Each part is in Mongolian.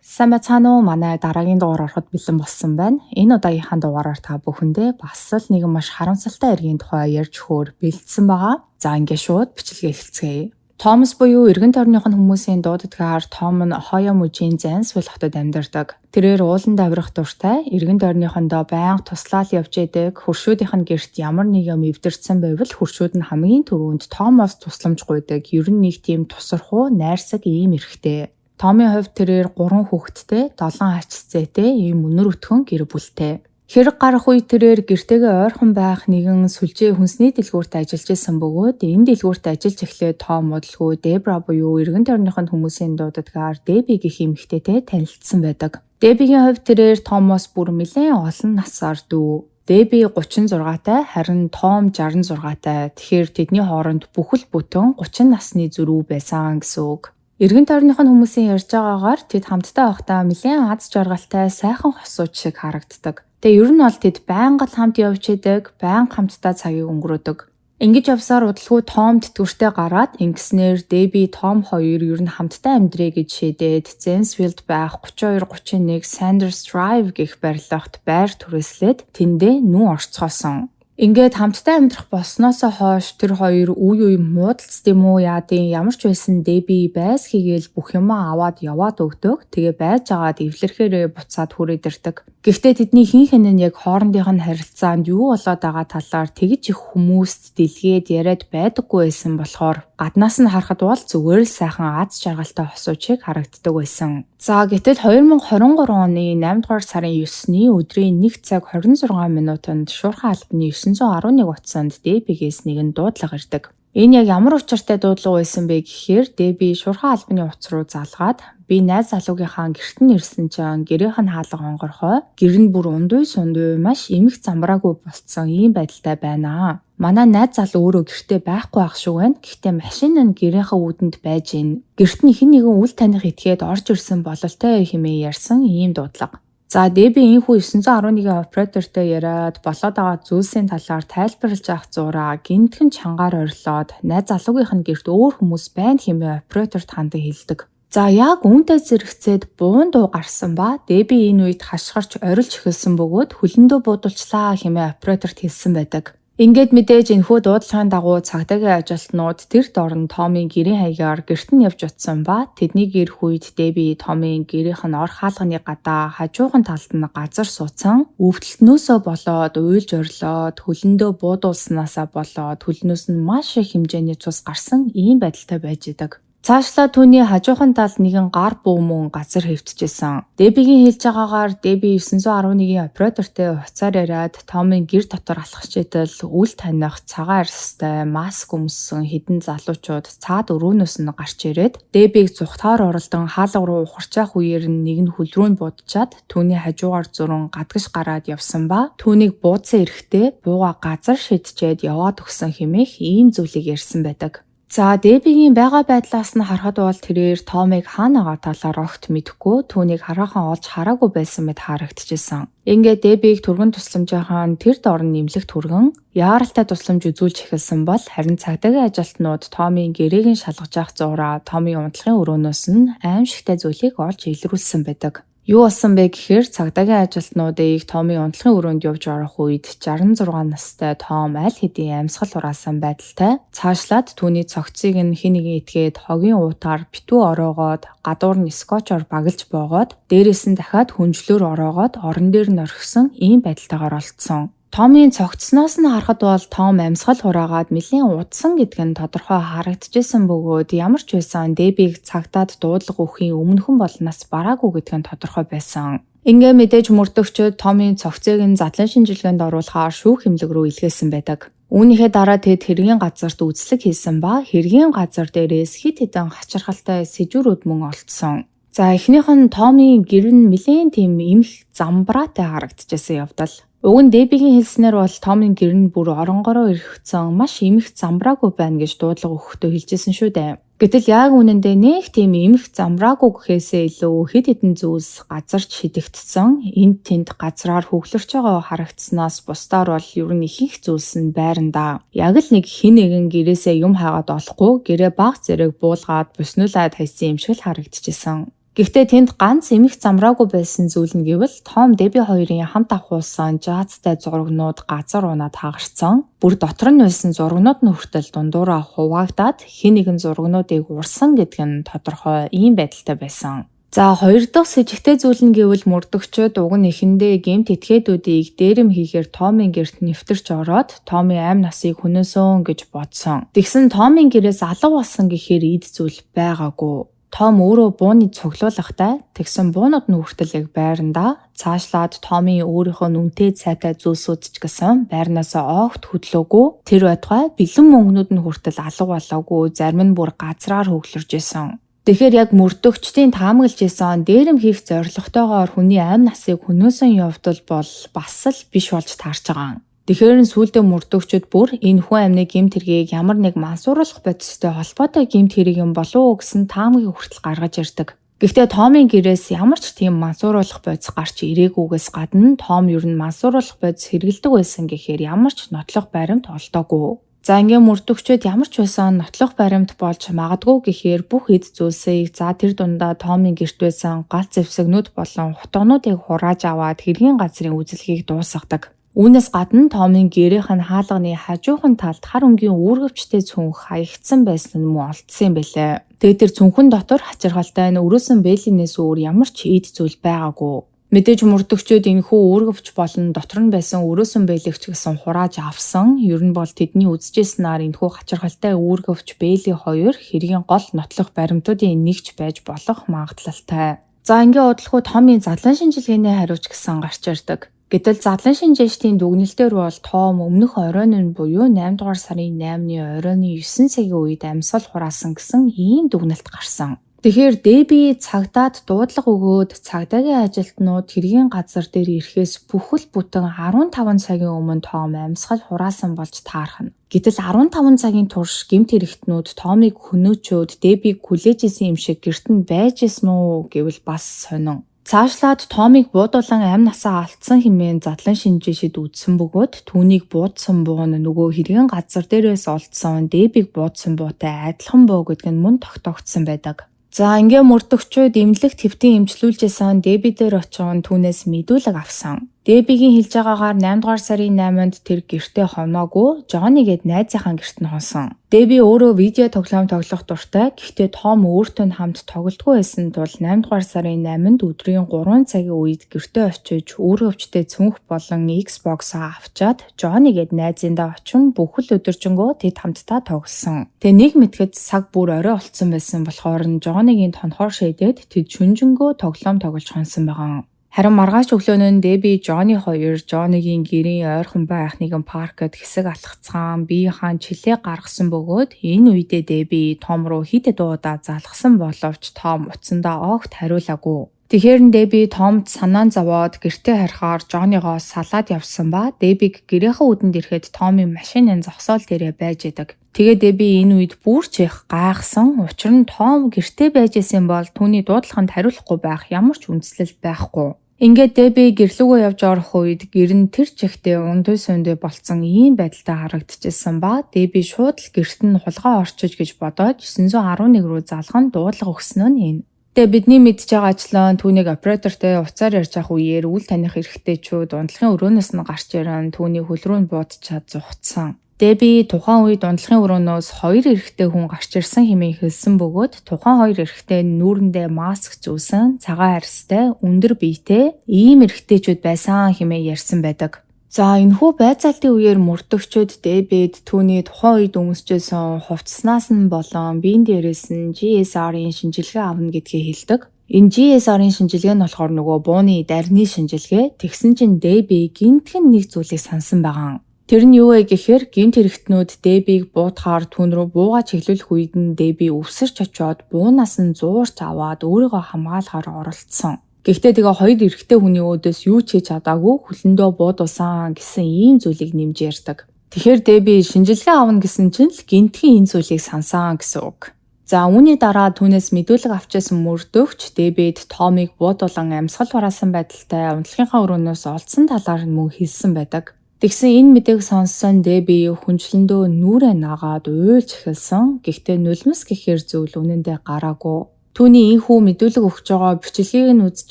Сайн байцгаана уу? Манай дараагийн дугаар ороход бэлэн болсон байна. Энэ удаагийнхаа дугаараар та бүхэндээ бас л нэгэн маш харамсалтай эргийн тухай ярьж өгөхөөр бэлдсэн байгаа. За, ингээд шууд бичлэгээ эхэлцгээе. Томас буюу эргэн тойрных нь хүмүүсийн дууддгаар Том нь Ohio мужийн Zanesville хотод амьдардаг. Тэрээр ууланд авирах дуртай, эргэн тойрныхондоо байнга туслаад явж байдаг. Хөршүүдийнх нь гэрт ямар нэг юм эвдэрсэн байвал хөршүүд нь хамгийн түрүүнд Томоос тусламж гуйдаг. Ер нь нэг тийм тусархуу, найрсаг ийм эрэгтэй. Томын хувьд тэрээр 3 хүүхэдтэй, 7 ач зээтэй ийм өнөр өтгөн гэр бүлтэй. Хэрэг гарах үе тэрээр гэртээгээ ойрхон байх нэгэн сүлжээ хүнсний дэлгүүрт ажиллаж исэн бөгөөд энэ дэлгүүрт ажиллаж эхлээд Том удалгүй Дебра буюу эргэн тойрных нь хүмүүсийн дууддгаар Деби гэх эмэгтэйтэй танилцсан байдаг. Дебигийн хувьд тэрээр Томоос бүр нэлээн олон насаар дүү. Деби 36-тай, харин Том 66-тай. Тэгэхээр тэдний хооронд бүхэл бүтэн 30 насны зөрүү байсан гэсэн үг. Эргэн тойрных нь хүмүүсийн ярьж байгаагаар тэд хамтдаа байхдаа нэлээн аз жаргалтай, сайхан хосууд шиг харагддаг. Тэгээ ер нь бол тэд байнга л хамт явж байдаг, байнга хамтдаа цагийг өнгөрөөдөг. Ингэж явсаар удалгүй Том тэтгэвртэй гараад, ингэснээр Деби, Том хоёр ер нь хамтдаа амьдрая гэж шийдээд Zanesville-д байх 32 31 Sanders Drive гэх барилгад байр түрээслээд тэндээ нүүн орцгоосон. Ингээд хамтдаа амьдрах болсноосоо хойш тэр хоёр үе үе муудалцдаг юм уу, яадын, ямар ч байсан Деби байс хийгээл бүх юмаа аваад яваад өгдөг. Тэгээ байж агаад эвлэрхээрээ буцаад хүрээд ирдэг. Гэхдээ тэдний хэн хэн нь яг хоорондынх нь харилцаанд юу болоод байгаа талаар тэгж их хүмүүст дэлгээд яриад байдаггүй байсан болохоор гаднаас нь харахад бол зүгээр л сайхан аз жаргалтай хосууд шиг харагддаг байсан. За, гэтэл 2023 оны 8 дугаар сарын 9-ний өдрийн 1 цаг 26 минутанд шуурхайн албаны 911 утсанд Дебигээс нэгэн дуудлага ирдэг. Энэ яг ямар учиртай дуудлага байсан бэ гэхээр Деби шуурхайн албаны утас руу залгаад, би найз залуугийнхаа гэрт нь ирсэн чинь гэрийнх нь хаалга онгорхой, гэр нь бүр ундуй сундуй, маш эмх замбраагүй болцсон ийм байдалтай байна. Манай найз залуу өөрөө гэртээ байхгүй байх шиг байна. Гэхдээ машин нь гэрийнхээ үүдэнд байж гин. Гэрт нь хэн нэгэн үл таних этгээд орж ирсэн бололтой хэмээн ярьсан ийм дуудлага. За, Деби энэхүү 911-ийн оператортой яриад болоод байгаа зүйлсийн талаар тайлбарлаж авах зуураа гэнэтхэн чангаар орилоод, найз залуугийнх нь гэрт өөр хүмүүс байна хэмээн операторт хандан хэлдэг. За, яг үүнтэй зэрэгцээд буун дуу гарсан ба Деби энэ үед хашгирч орилж эхэлсэн бөгөөд хөлөндөө буудуулчлаа хэмээн операторт хэлсэн байдаг. Ингээд мэдээж энэхүү дуудлагын дагуу цагдаагийн ажилтнууд тэр дор нь Томын гэрийн хаягаар гэрт нь явж очсон ба тэдний ирэх үед Деби Томын гэрийнх нь ор хаалганы гадаа хажуухан талд нь газар суудсан, өвдөлтнөөсөө болоод уйлж орилоод, хөлөндөө буудуулснаасаа болоод хөлнөөс нь маш их хэмжээний цус гарсан ийм байдалтай байж байдаг. Цаашлаа түүний хажуухан талд нэгэн гар буу мөн газар хэвтчихсэн. Дебигийн хэлж байгаагаар Деби 911-ийн оператортой утсаар яриад Томын гэр дотор алхаж идэл үл таних цагаан арьстай, маск өмссөн хэдэн залуучууд цаад өрөөнөөс нь гарч ирээд Дебиг зугтахаар оролдон хаалга руу ухарч явах үеэр нь нэг нь хөл рүү нь будчаад түүний хажуугаар зуран гадагш гараад явсан ба түүнийг буудсан эрэхтэй бууга газар шидчээд яваад өгсөн хэмээх ийм зүйлийг ярьсан байдаг. За, Дебигийн байгаа байдлаас нь харахад бол тэрээр Томыг хаана байгаа талаар огт мэдэхгүй, түүнийг хараахан олж хараагүй байсан мэт харагдчихсан. Ингээд Дебиг түргэн тусламжийнхаа тэр дор нь нэмлэгт хүргэн яаралтай тусламж үзүүлж эхэлсэн бол харин цагдаагийн ажилтнууд Томын гэрээг нь шалгаж явах зуураа Томын унтлагын өрөөнөөс нь аймшигтай зүйлийг олж илрүүлсэн байдаг. Юу болсон бэ гэхээр цагдаагийн ажилтнуудыг Томын унтлагын өрөөнд явж орох үед 66 настай Том аль хэдийн амьсгал хураасан байдалтай, цаашлаад түүний цогцыг нь хэн нэгэн этгээд хогийн уутаар битүү ороогоод, гадуур нь скотчоор багалж боогоод, дээрээс нь дахиад хүнжлөөр ороогоод орон дээр нь орхисон ийм байдалтайгаар олдсон. Томын цогцсноос нь харахад бол Том амьсгал хураагаад нэлээн удсан гэдг нь тодорхой харагдчихсан бөгөөд ямар ч байсан Дебиг цагдаад дуудлага өгөхийн өмнөхөн бол нас бараагүй гэдг нь тодорхой байсан. Ингээ мэдээж мөрдөгчид Томын цогцыг нь задлан шинжилгээнд оруулахаар шүүх эмнэлэг рүү илгээсэн байдаг. Үүнийхээ дараа тэд хэргийн газарт үзлэг хийсэн ба хэргийн газар дээрээс хэд хэдэн хачирхалтай сэжүүрүүд мөн олдсон. За, эхнийх нь Томын гэр нь нэлээн тийм эмх замбраатай харагдчихсан явдал. Уг нь Дебигийн хэлснээр бол Томын гэр нь бүр оронгороо эргэцсэн, маш эмх замбраагүй байна гэж дуудлага өгөхдөө хэлжсэн шүү дээ. Гэтэл яг үнэндээ нэг тийм эмх замбраагүй гэхээсээ илүү хэд хэдэн зүйлс газарч шидэгдсэн, энд тэнд газраар хөглөрч байгаа харагдсанаас бусдаар бол ер нь ихэнх зүйлс нь байранда. Яг л нэг хэн нэгэн гэрээсээ юм хайгаад олохгүй гэрээ баг зэрэг буулгаад буснуулаад хайсан юм шиг л харагдчихсан. Гэхдээ тэнд ганц эмх замраагүй байсан зүйл нь гэвэл Том, Деби хоёрын хамт авахулсан жаазтай зурагнууд газар унаад хагарсан. Бүр дотор нь байсан зурагнууд нь хүртэл дундуураа хуваагдаад хэн нэгэн зурагнуудыг урсан гэдг нь тодорхой ийм байдалтай байсан. За, хоёр дахь сэжигтэй зүйл нь гэвэл мөрдөгчид уг нь эхэндээ гэмт этгээдүүдийг дээрэм хийхээр Томын гэрт нэвтэрч ороод Томын амь насыг хөнөөсөн гэж бодсон. Тэгсэн Томын гэрээс алга болсон гэхээр эд зүйл байгаагүй. Том өөрөө бууны цуглуулгатай, тэгсэн буунууд нь хүртэл яг байрандаа. Цаашлаад Томын өөрийнхөө үнэтэй цайтай зүйлсүүд ч гэсэн байрнаасаа огт хөдлөөгүй. Тэр байтугай бэлэн мөнгнүүд нь хүртэл алга болоогүй, зарим нь бүр газраар хөглөрж исэн. Тэгэхээр яг мөрдөгчдийн таамаглаж исэн дээрэм хийх зорилготойгоор хүний амь насыг хөнөөсөн явдал бол бас л биш болж таарч байгаа. Тэгэхээр нь сүүлдээ мөрдөгчид бүр энэ хүн амны гэмт хэргийг ямар нэг мансууруулах бодистой холбоотой гэмт хэрэг юм болов уу гэсэн таамагийг хүртэл гаргаж ирдэг. Гэхдээ Томын гэрээс ямар ч тийм мансууруулах бодис гарч ирээгүйгээс гадна Том ер нь мансууруулах бодис хэрэглэдэг байсан гэхээр ямар ч нотлох баримт олдоогүй. За, ингээ мөрдөгчид ямар ч байсан нотлох баримт болж магадгүй гэхээр бүх эд зүйлсийг, за тэр дундаа Томын гэрт байсан гал зэвсэгнүүд болон хутгануудыг хурааж аваад хэргийн газрын үзэлгийг дуусгадаг. Үүнээс гадна Томын гэрийнх нь хаалганы хажуухан талд хар өнгийн үүргэвчтэй цүнх хаягдсан байсан нь мөн олдсон юм байлээ. Тэгээд тэр цүнхэн дотор хачирхалтай нь өрөөсөн бээлийнээс өөр ямар ч эд зүйл байгаагүй. Мэдээж мөрдөгчид энэхүү үүргэвч болон дотор нь байсан өрөөсөн бээлийг ч гэсэн хурааж авсан. Ер нь бол тэдний үзэжсэнаар энэхүү хачирхалтай үүргэвч, бээлий хоёр хэргийн гол нотлох баримтуудын нэгч байж болох магадлалтай. За, ингээ удалгүй Томын задлан шинжилгээний хариуч гэсэн гарч ирдэг. Гэтэл задлан шинжээчдийн дүгнэлтээр бол Том өмнөх оройн нь буюу 8 дугаар сарын 8-ны оройн 9 цагийн үед амьсгал хураасан гэсэн ийм дүгнэлт гарсан. Тэгэхээр Деби цагдаад дуудлага өгөөд цагдаагийн ажилтнууд хэргийн газар дээр ирэхээс бүхэл бүтэн 15 цагийн өмнө Том амьсгал хураасан болж таарах нь. Гэтэл 15 цагийн турш гэмт хэрэгтнүүд Томыг хөнөөчөөд Дебиг хүлээж исэн юм шиг гэрт нь байж исэн үү гэвэл бас сонин. Цаашлаад Томыг буудуулан амь насаа алдсан хэмээн задлан шинжээчид үзсэн бөгөөд түүнийг буудсан буу нь нөгөө хэргийн газар дээрээс олдсон Дебиг буудсан буутай адилхан буу гэдг нь мөн тогтоогдсон байдаг. За, ингээ мөрдөгчүүд эмнэлэгт хэвтэн эмчлүүлж исэн Деби дээр очин түүнээс мэдүүлэг авсан. Дебигийн хэлж байгаагаар 8 дугаар сарын 8-нд тэр гэртээ хоноогүй, Жони гээд найзынхаа гэрт нь хонсон. Деби өөрөө видео тоглоом тоглох дуртай. Гэхдээ Том өөртөө нь хамт тоглодгүй байсан тул 8 дугаар сарын 8-нд өдрийн 3 цагийн үед гэртээ очиж үүргэвчтэй цүнх болон Xbox-аа авчаад Жони гээд найзындаа очин бүхэл өдөржингөө тэд хамтдаа тоглосон. Тэгээ нэг мэдэхэд цаг бүр орой болцсон байсан болохоор нь Жонигийн тонхоор шийдээд тэд шөнөжингөө тоглоом тоглож хонсон байгаа. Харин маргааш өглөө нь Деби, Жони хоёр Жонигийн гэрийн ойрхон байх нэгэн паркод хэсэг алхацгаан биеийнхаа чилээ гаргасан бөгөөд энэ үедээ Деби Том руу хэд хэд удаа залгасан боловч Том утсандаа огт хариулаагүй. Тэгэхээр нь Деби Томд санаан зовоод гэртээ харихаар Жонигоо салаад явсан ба Дебиг гэрийнхээ үүдэнд ирэхэд Томын машины зогсоол дээрээ байж идэг. Тэгээ Деби энэ үед бүр ч их гайхсан. Учир нь Том гэртээ байж исэн бол түүний дуудлаганд хариулахгүй байх ямар ч үндслэл байхгүй. Ингээд Деби гэр лүүгээ явж орох үед гэр нь тэр чигтээ ундуй сундай болцсон ийм байдалтай харагдчихсан ба Деби шууд л гэрт нь хулгай орчиж гэж бодоод 911 рүү залган дуудлага өгсөн нь энэ. Тэгээ бидний мэдж байгаа ажлаа түүнийг оператортой уцаар ярьж явах үеэр үл таних эрэгтэйчүүд унтлахын өрөөнөөс нь гарч ирэн түүний хөл рүү нь буудчаад зугтсан. Деби тухайн үед унтлахын өрөөнөөс хоёр эрэгтэй хүн гарч ирсэн хэмээн хэлсэн бөгөөд тухайн хоёр эрэгтэй нь нүүрэндээ маск зүүсэн, цагаан арьстай, өндөр биетэй ийм эрэгтэйчүүд байсан хэмээн ярьсан байдаг. За, энэхүү байцаалтын үеэр мөрдөгчид Дебид түүний тухайн үед өмсөж хувцаснаас нь болон биеийн дээрээс нь GSR-ын шинжилгээ авна гэдгийг хэлдэг. Энэ GSR-ын шинжилгээ нь болохоор нөгөө бууны дарны шинжилгээ. Тэгсэн чинь Деби гэнэтхэн нэг зүйлийг сансан байгаа. Тэр нь юу вэ гэхээр гэмт хэрэгтнүүд Дебиг буутахаар түүн рүү буугаа чиглүүлэх үед нь Деби өвсөрч очиод буунаас нь зуурч аваад өөрийгөө хамгаалахаар оролдсон. Гэхдээ тэгээ хоёр эрэгтэй хүний өөдөөс юу ч хийж чадаагүй хөлөндөө буудулсан гэсэн ийм зүйлийг нэмж ярьдаг. Тэгэхээр Деби шинжилгээ авна гэсэн чинь л гэнэтхэн энэ зүйлийг сансан гэсэн үг. За, үүний дараа түүнээс мэдүүлэг авч исэн мөрдөгч Дебид Томыг буудуулан амьсгал хураасан байдалтай унтлагынхаа өрөөнөөс олдсон талаар нь мөн хэлсэн байдаг. Тэгсэн энэ мэдээг сонссон Деби хүнжлэндөө нүрээ нагаад уйлж эхэлсэн. Гэхдээ нулимс гэхээр зүйл үнэндээ гараагүй. Түүний энхүү мэдүүлэг өгч байгаа бичлэгийг нь үзэж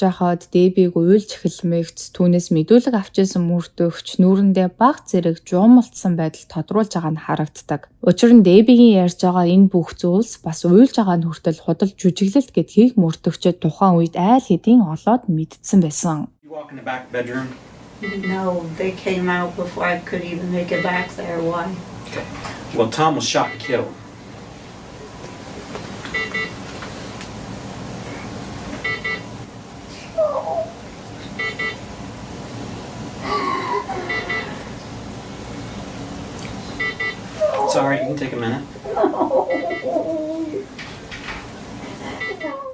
байхад Дебиг уйлж эхэлмэгц түүнээс мэдүүлэг авч исэн мөрдөгч нүүрэндээ баг зэрэг жуумалдсан байдал тодруулж байгаа нь харагддаг. Учир нь Дебигийн ярьж байгаа энэ бүх зүйлс бас уйлж байгаа нь хүртэл худал жүжиглэлт гэдгийг мөрдөгчид тухайн үед айл хэдийн олоод мэдсэн байсан. You walk in the back bedroom. No, they came out before I could even make it back there. Why? Okay. Well, Tom was shot and killed. It's all right. You can take a minute.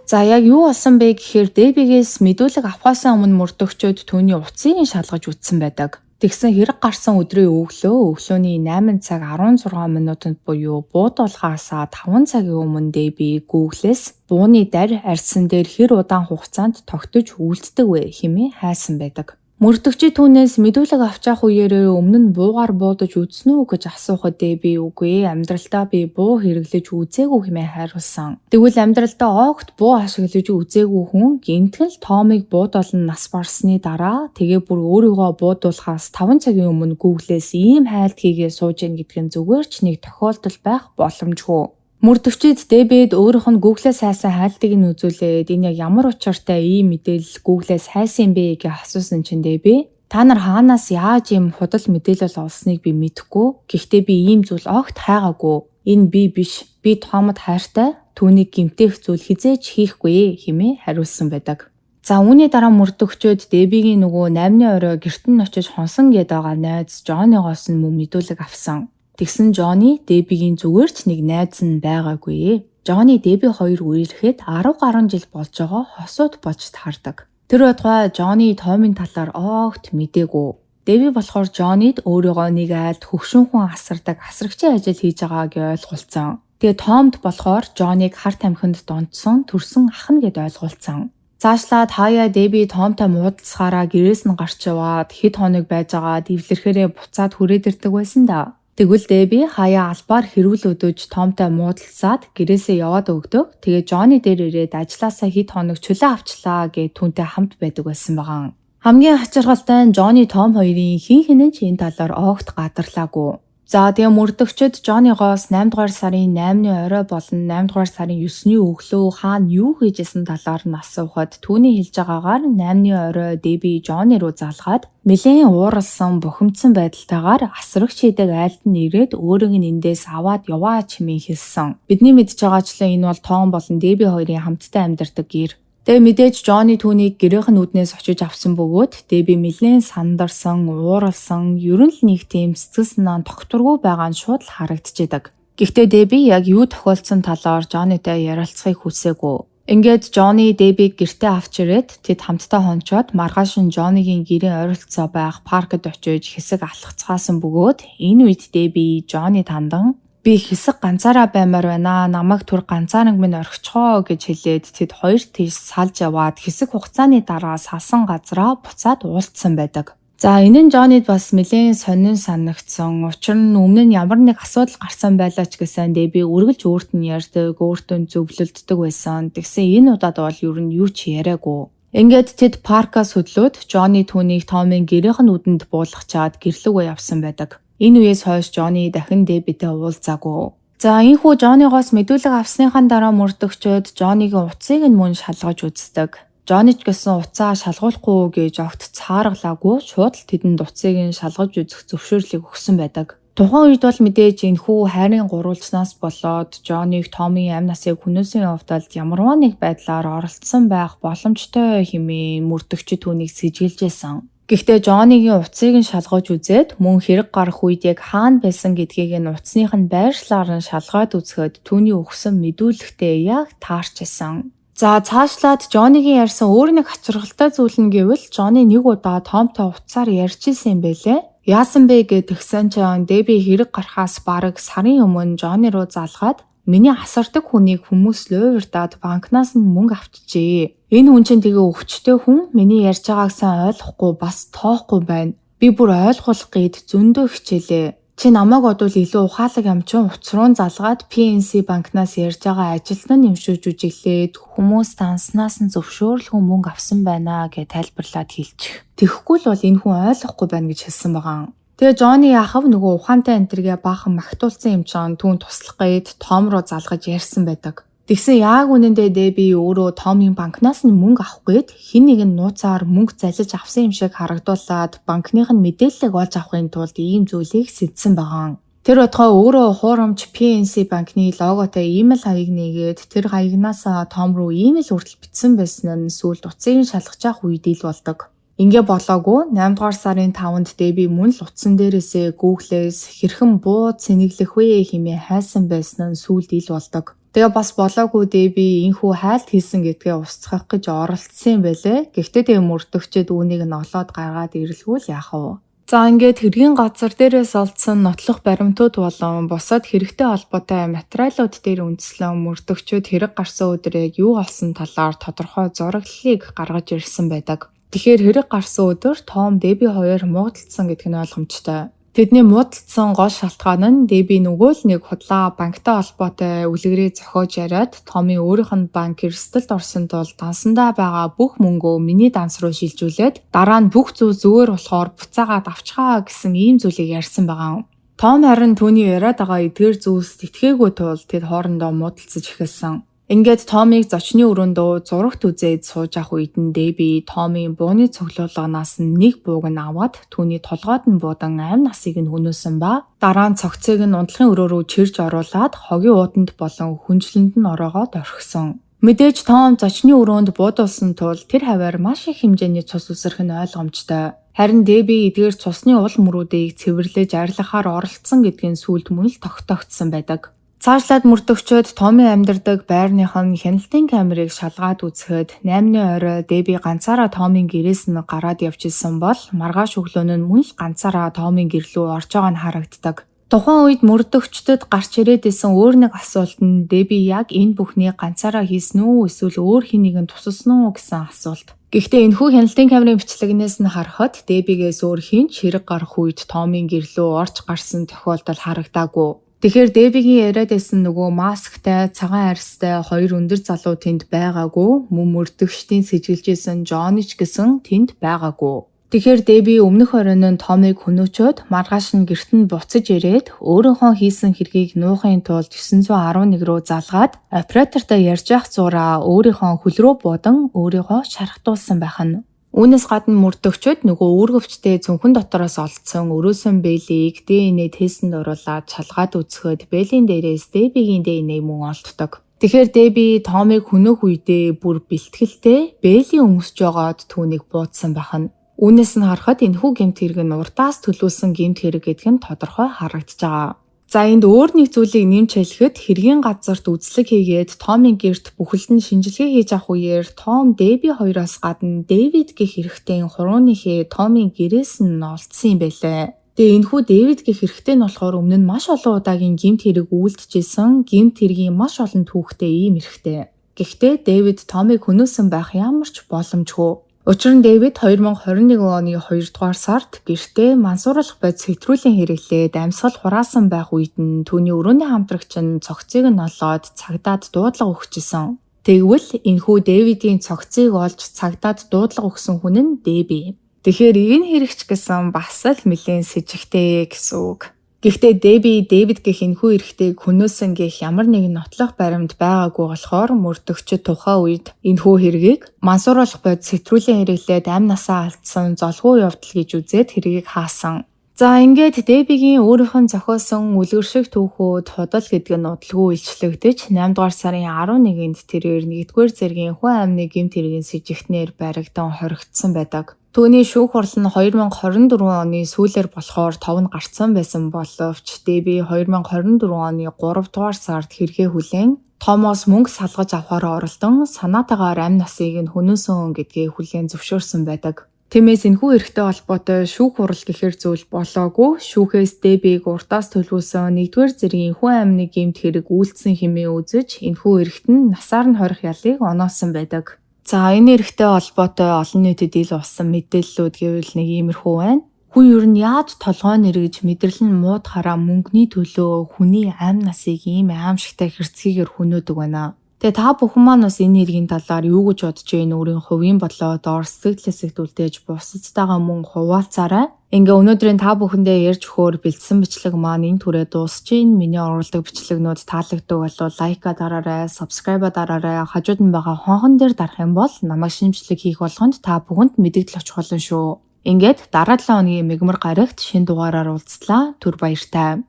За яг юу болсон бэ гэхээр Дебигээс мэдүүлэг авахаасаа өмнө мөрдөгчөөд түүний утсыг нь шалгаж үзсэн байдаг. Тэгсэн хэрэг гарсан өдрийн өглөөний 8 цаг 16 минутанд буюу буудуулгаасаа 5 цагийн өмнө Деби Google-с бууны дарь арьсан дээр хэр удаан хугацаанд тогтож үлддэг вэ хэмээн хайсан байдаг. Мөрдөгчид түүнээс мэдүүлэг авч явах үеэрээ өмнө нь буугаар буудаж үзсэн үү гэж асуухад Деби үгүй амьдралдаа би буу хэрэглэж үзээгүй хэмээн хариулсан. Тэгвэл амьдралдаа огт буу ашиглаж үзээгүй хүн гинтгэл Томыг буудуулан нас барсны дараа тэгээ бүр өөрийгөө буудуулахаас 5 цагийн өмнө Google-ээс ийм хайлт хийгээ сууж гин гэдг нь зүгээр ч нэг тохиолдол байх боломжгүй. Мөрдөгчид Дебид өөрийнх нь Google-ээс хайсан хайлтыг нь үзүүлээд энэ яг ямар учиртай ийм мэдээлэл Google-ээс хайсан юм бэ гэж асуусан чинь Деби та нар хаанаас яаж ийм худал мэдээлэл олсныг би мэдэхгүй. Гэхдээ би ийм зүйл огт хайгаагүй. Энэ би биш. Би Томд хайртай. Түүнийг гэмтэх зүйл хэзээ ч хийхгүй хэмээн хариулсан байдаг. За үүний дараа мөрдөгчөөд Дебигийн нөгөө 8-ны орой гэрт нь очиж хонсон гээд байгаа найз Джоннигоос нь мөн мэдүүлэг авсан. Тэгсэн Джонни Дебигийн зүгээр ч нэг найз нь байгаагүй. Джонни Деби хоёр үерхэд 10 гаруй жил болж байгаа хосууд болж таардаг. Тэр байтугай Джонни Томын талаар огт мдээгүй. Деби болохоор Джоннид өөрийгөө нэг айлд хөгшин хүн асардаг асрагчийн ажил хийж байгааг ойлгуулсан. Тэгээ Томд болохоор Джонниг хар тамхинд донтсон төрсөн ах нь гэд ойлгуулсан. Цаашлаад хаяа Деби Томтой муудалцахаараа гэрээс нь гарч яваад хэд хоног байжгаад эвлэрхээрээ буцаад хүрээд ирдэг байсан да. Тэгвэл Деби хаяа албаар хэрүүл өдөөж Томтой муудалцаад гэрээсээ яваад өгдөг. Тэгээ Джонни дээр ирээд ажилласаа хэд хоног чөлөө авчлаа гэж түүнтэй хамт байдаг байсан байгаа. Хамгийн хачирхалтай нь Джонни Том хоёрын хэн хэн нь ч энэ талаар огт гадарлаагүй. За тэгээ мөрдөгчид Джоннигоос 8 дугаар сарын 8-ны орой болон 8 дугаар сарын 9-ний өглөө хаана юу хийжсэн талаар нь асуухад түүний хэлж байгаагаар 8-ны орой Деби Джонни руу залгаад нэлээн ууралсан бухимдсан байдалтайгаар асрагч хийдэг айлд нь ирээд өөрийг нь эндээс аваад яваа чимээ хэлсэн. Бидний мэдж байгаачлан энэ бол Том болон Деби хоёрын хамтдаа амьдардаг гэр. Тэгээ мэдээж Джонни түүнийг гэрийнх нь үүднээс очиж авсан бөгөөд Деби нэлээн сандарсан, ууралсан, ер нь л нэг тийм сэтгэл санаа тогтворгүй байгаа нь шууд л харагдчихэдэг. Гэхдээ Деби яг юу тохиолдсон талаар Джоннитай ярилцахыг хүсээгүй. Ингээд Джонни Дебиг гэртээ авч ирээд тэд хамтдаа хончоод маргааш нь Джоннигийн гэрийн ойролцоо байх паркд очиж хэсэг алхацгаасан бөгөөд энэ үед Деби Джонни тандан би хэсэг ганцаараа баймаар байна. Намайг түр ганцааранг минь орхичхоо гэж хэлээд тэд хоёр тийш салж яваад хэсэг хугацааны дараа салсан газараа буцаад уулзсан байдаг. За энэ нь Джоннид бас нэлээн сонин санагдсан. Учир нь өмнө нь ямар нэг асуудал гарсан байлаа ч гэсэн Деби үргэлж өөрт нь ярьдаг, өөртөө зөвлөлддөг байсан. Тэгсэн энэ удаад бол ер нь юу ч яриаггүй. Ингээд тэд паркаас хөдлөөд Джонни түүнийг Томын гэрийнх нь үдэнд буулгачаад гэрлүүгээ явсан байдаг. Энэ үеэс хойш Джонни дахин Дебитэй уулзаагүй. За энэхүү Джоннигоос мэдүүлэг авсныхаа дараа мөрдөгчөөд Джоннигийн утсыг нь мөн шалгаж үздэг. Джонни ч гэсэн утсаа шалгуулахгүй гэж огт цааргалаагүй шууд л тэдэнд утсыг нь шалгаж үзэх зөвшөөрлийг өгсөн байдаг. Тухайн үед бол мэдээж энэхүү хайрын гурвалжнаас болоод Джонниг Томын амь насыг хөнөөсөн явдалд ямарваа нэг байдлаар оролцсон байх боломжтой хэмээн мөрдөгчид түүнийг сэжиглэжсэн. Гэхдээ Джоннигийн утсыг нь шалгаж үзээд мөн хэрэг гарах үед яг хаана байсан гэдгийг нь утасных нь байршлаар нь шалгаад үзэхэд түүний өгсөн мэдүүлэгтэй яг таарч исэн. За цаашлаад Джоннигийн ярьсан өөр нэг хачирхалтай зүйл нь гэвэл Джонни нэг удаа Томтой утсаар ярьж исэн юм байлээ. Яасан бэ гэж тэгсэн чинь Деби хэрэг гарахаас бараг сарын өмнө Джонни руу залгаад миний асардаг хүнийг хүмүүс луйвардаад банкнаас нь мөнгө авчижээ. Энэ хүн чинь тэгээ өвчтэй хүн миний ярьж байгааг сайн ойлгохгүй бас тоохгүй байна. Би бүр ойлгуулах гээд зөндөө хичээлээ. Чи намайг бодвол илүү ухаалаг юм чин утас руу залгаад PNC банкнаас ярьж байгаа ажилтан нь юм шиг жүжиглээд хүмүүс данснаас нь зөвшөөрлгүй мөнгө авсан байна гэж тайлбарлаад хэлчих. Тэгэхгүй л бол энэ хүн ойлгохгүй байна гэж хэлсэн байгаа. Тэгээ Джонни яахав нөгөө ухаантай энтергээ баахан магтуулсан юм чинь түүн туслах гээд Том руу залгаж ярьсан байдаг. Тэгсэн яг үнэндээ Деби өөрөө Томын банкнаас нь мөнгө авах гээд хэн нэг нь нууцаар мөнгө залж авсан юм шиг харагдуулаад банкных нь мэдээллийг олж авахын тулд ийм зүйлийг сэдсэн байгаа. Тэр бодгоо өөрөө хуурамч PNC банкны логотой имэйл хаяг нээгээд тэр хаягнаасаа Том руу имэйл хүртэл бичсэн байсан нь сүүлд утсыг шалгаж явах үед ил болдог. Ингээ болоогүй 8 дугаар сарын 5-нд Деби мөн л утсан дээрээсээ Google-ээс хэрхэн буу цэнэглэх вэ хэмээн хайсан байсан нь сүүлд ил болдог. Тэгээ бас болоогүй Деби энхүү хайлт хийсэн гэдгээ устгах гэж оролдсон юм байлээ. Гэхдээ тэгээ мөрдөгчд үүнийг нь олоод гаргаад ирэлгүй л яах вэ? За ингээд хэргийн газар дээрээс олдсон нотлох баримтууд болон бусад хэрэгтэй холбоотой материалууд дээр үндэслэн мөрдөгчд хэрэг гарсан өдөр яг юу болсон талаар тодорхой зураглалыг гаргаж ирсэн байдаг. Тэгэхээр хэрэг гарсан өдөр Том Деби хоёр муудалцсан гэдг нь ойлгомжтой. Тэдний муудалцсан гол шалтгаан нь Деби нөгөө л нэг худлаа банктай холбоотой үлгэрээ зохиож яриад Томын өөрийнх нь банк эрсдэлд орсон тул дансандаа байгаа бүх мөнгөө миний данс руу шилжүүлээд дараа нь бүх зүйл зүгээр болохоор буцаагаад авчхаа гэсэн ийм зүйлийг ярьсан байгаа. Том харин түүний яриад байгаа эдгээр зүйлс итгээгүй тул тэд хоорондоо муудалцаж эхэлсэн. Ингээд Томыг зочны өрөөндөө зурагт үзээд сууж авах үед нь Деби Томын бууны цуглуулганаас нь нэг бууг нь аваад түүний толгойд нь буудан амь насыг нь хөнөөсөн ба дараа нь цогцыг нь унтлахын өрөө рүү чирж оруулаад хогийн ууданд болон хүнжлэнд нь ороогоод орхисон. Мэдээж Том зочны өрөөнд буудуулсан тул тэр хаваар маш их хэмжээний цус үсрэх нь ойлгомжтой. Харин Деби эдгээр цусны уул мөрүүдийг цэвэрлэж арилгахаар оролцсон гэдг нь сүүлд мөн л тогтоогдсон байдаг. Цаашлаад мөрдөгчд Томын амьдардаг байрных нь хяналтын камерыг шалгаад үзэхэд 8-ны орой Деби ганцаараа Томын гэрээс нь гараад явж исэн бол маргааш өглөө нь мөн л ганцаараа Томын гэр лүү орж байгаа нь харагддаг. Тухайн үед мөрдөгчдөд гарч ирээд исэн өөр нэг асуулт нь Деби яг энэ бүхнийг ганцаараа хийсэн үү эсвэл өөр хэн нэгэн тусалсан уу гэсэн асуулт. Гэхдээ энэхүү хяналтын камерын бичлэгнээс нь харахад Дебигээс өөр хэн ч хэрэг гарах үед Томын гэр лүү орж гарсан тохиолдол харагдаагүй. Тэгэхээр Дэбигийн яриад байсан нөгөө масктай, цагаан арьстай хоёр өндөр залуу тэнд байгаагүй, мөн мөрдөгчдийн сэжиглэж исэн Джонни ч гэсэн тэнд байгаагүй. Тэгэхээр Дэби өмнөх оройн нь Томыг хөнөөчөөд маргааш нь гэрт нь буцаж ирээд өөрийнхөө хийсэн хэргийг нуухын тулд 911 рүү залгаад оператортой ярьж явах зураа өөрийнхөө хөл рүү буудан өөрийгөө шархтуулсан байх нь. Үүнээс гадна мөрдөгчд нөгөө үүргэвчтэй цүнхэн дотроос олдсон өрөөсөн бээлийг DNA тестэнд оруулаад шалгаад үзэхэд бээлийн дээрээс Дебигийн DNA мөн олддог. Тэгэхээр Деби Томыг хөнөөх үедээ бүр бэлтгэлтэй бээлийн өмсөж байгаад түүнийг буудсан байх нь. Үүнээс нь харахад энэхүү гэмт хэрэг нь урдаас төлөвлөсөн гэмт хэрэг гэдг нь тодорхой харагдаж байгаа. За энд өөр нэг зүйлийг нэмж хэлэхэд хэргийн газарт үзлэг хийгээд Томын гэрт бүхэлд нь шинжилгээ хийж авах үеэр Том, Деби хоёроос гадна Дэвид гэх эрэгтэйн хурууныхээ Томын гэрээс нь олдсон юм байлээ. Тэгээ энэхүү Дэвид гэх эрэгтэй нь болохоор өмнө нь маш олон удаагийн гэмт хэрэг үйлдчихсэн, гэмт хэргийн маш олон түүхтэй ийм эрэгтэй. Гэхдээ Дэвид Томыг хөнөөсөн байх ямар ч боломжгүй. Учир нь Дэвид 2021 оны 2 дугаар сард гэртээ мансууруулах бодис хэтрүүлэн хэрэглээд амьсгал хураасан байх үед нь түүний өрөөний хамтрагч нь цогцыг нь олоод цагдаад дуудлага өгчээсэн. Тэгвэл энэхүү Дэвидийн цогцыг олж цагдаад дуудлага өгсөн хүн нь Деби. Тэгэхээр энэ хэрэгч гэсэн бас л нэлээн сэжигтэй гэсэн үг. Гэхдээ Деби Дэвид гэх энэхүү эрэгтэйг хөнөөсөн гэх ямар нэгэн нотлох баримт байгаагүй болохоор мөрдөгчид тухайн үед энэхүү хэргийг мансууруулах бодис хэтрүүлэн хэрэглээд амь насаа алдсан золгүй явдал гэж үзээд хэргийг хаасан. За ингээд Дебигийн өөрийнх нь зохиосон үлгэр шиг түүхүүд худал гэдэг нь удалгүй илчлэгдэж 8 дугаар сарын 11-нд тэрээр 1-р зэргийн хүн амны гэмт хэргийн сэжигтнээр баригдан хоригдсон байдаг. Түүний шүүх хурал нь 2024 оны сүүлээр болохоор тов нь гарцсан байсан боловч Деби 2024 оны 3 дугаар сард хэрэгээ хүлээн Томоос мөнгө салгаж авахаар оролдон санаатайгаар амь насыг нь хөнөөсөн гэдгээ хүлээн зөвшөөрсөн байдаг. Тиймээс энэхүү эрхтэй холбоотой шүүх хурал гэхэр зүйл болоогүй. Шүүхээс Дебиг урдаас төлөвлөсөн 1-р зэргийн хүн амны гэмт хэрэг үйлдсэн хэмээн үзэж энэхүү эрхт нь насаар нь хорих ялыг оноосон байдаг. За энэ эрхтэй холбоотой олон нийтэд ил болсон мэдээллүүд гэвэл нэг иймэрхүү байна. Хүн ер нь яаж толгой нэргэж, мэдрэл нь муудахаараа мөнгөний төлөө хүний амь насыг ийм аимшигтай хэрцгийгээр хөнөөдөг байна. Тэгээ та бүхэн маань бас энэ хэргийн талаар юу гэж бодож байна, өөрийн хувийн бодлоо доор сэтгэл хэсэгт үлдээж бусадтайгаа мөн хуваалцаарай. Ингээ өнөөдрийн та бүхэндээ ярьж өгөхөөр бэлдсэн бичлэг маань энэ түрээ дуусч байна. Миний оруулдаг бичлэгнүүд таалагддаг бол like аа дараарай, subscribe дараарай. Хажууд нь байгаа хонхон дээр дарах юм бол намайг шинэ бичлэг хийх болгонд та бүхэнд мэдэгдэл очих болно шүү. Ингээд дараа 7 хоногийн мягмар гарагт шинэ дугаараар уулзлаа. Түр баяртай.